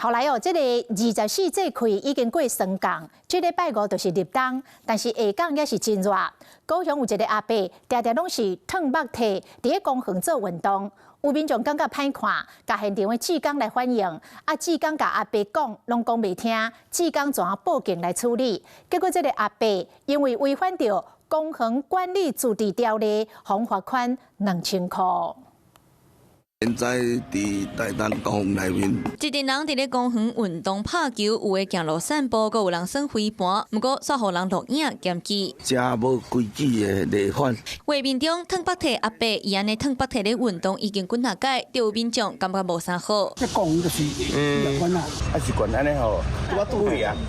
後來哦，這个24節氣已經過霜降，這禮拜五就是立冬，但是下港猶是真熱。高雄有一个阿伯，定定攏是褪目體，佇咧公園做運動，有民眾感覺歹看，共現場的志工來反映，啊，志工共阿伯講，攏講袂聽，志工怎報警來處理？結果這个阿伯因為違反著公園管理自治條例，予罰款2000箍。現在佇台東公園內面，一陣人佇咧公園運動拍球，有的行路散步，閣有人耍飛盤。毋過，煞予人錄影檢舉。誠無規矩的違反。畫面中，褪腹體阿伯伊按呢褪腹體咧運動已經幾若擺，就有民眾感覺無啥好。這公園就是不雅觀啦，啊是管按呢吼，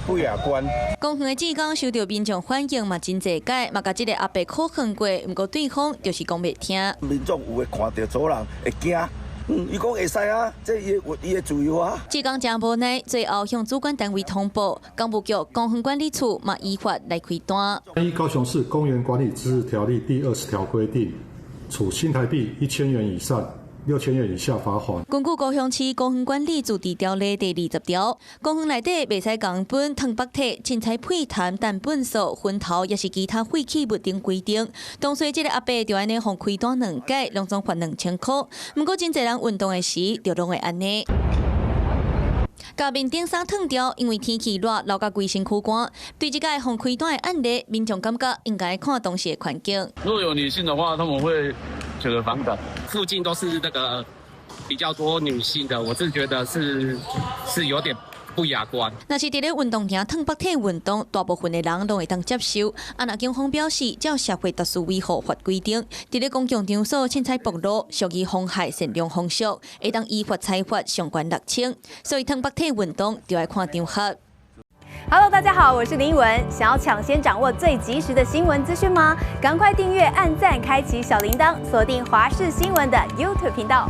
不雅觀。公園的志工收到民眾反映嘛，真濟擺，嘛共這个阿伯勸勸過，毋過對方就是講袂聽。民眾有的看著阻人會驚。伊講會使啊，這伊的自由啊。志工誠無奈，最後向主管單位通報，工務局公園管理處嘛依法來開單。依高雄市公園管理自治條例第20條規定，處新台幣1000元以上6000元以下罰款。根據高雄市公園管理自治條例第20條，公園內底袂使共分褪腹體、凊彩屁痰、彈糞埽、薰頭，抑是其他廢棄物等規定。當初這个阿伯就按呢予開單兩擺，攏總罰2000箍。毋過真濟人運動的時，就攏會按呢。共面頂衫褪掉，因為天氣熱，流甲規身軀汗。對這個予開單的案例，民眾感覺應該看當時的環境。若有女性的話，他們會覺得反感。附近都是那個比較多女性的，我是覺得是有點不雅觀。若是佇咧運動場褪腹體運動，大部分的人攏會當接受。啊，若警方表示，照社會秩序維護法規定，佇咧公共場所凊彩暴露，屬於妨害善良風俗，會當依法裁罰上懸6000。所以褪腹體運動就愛看場合。 Hello，大家好，我是林文。想要搶先掌握最及時的新聞資訊嗎？趕快訂閱、按讚、開啟小鈴鐺，鎖定華視新聞的 YouTube 頻道。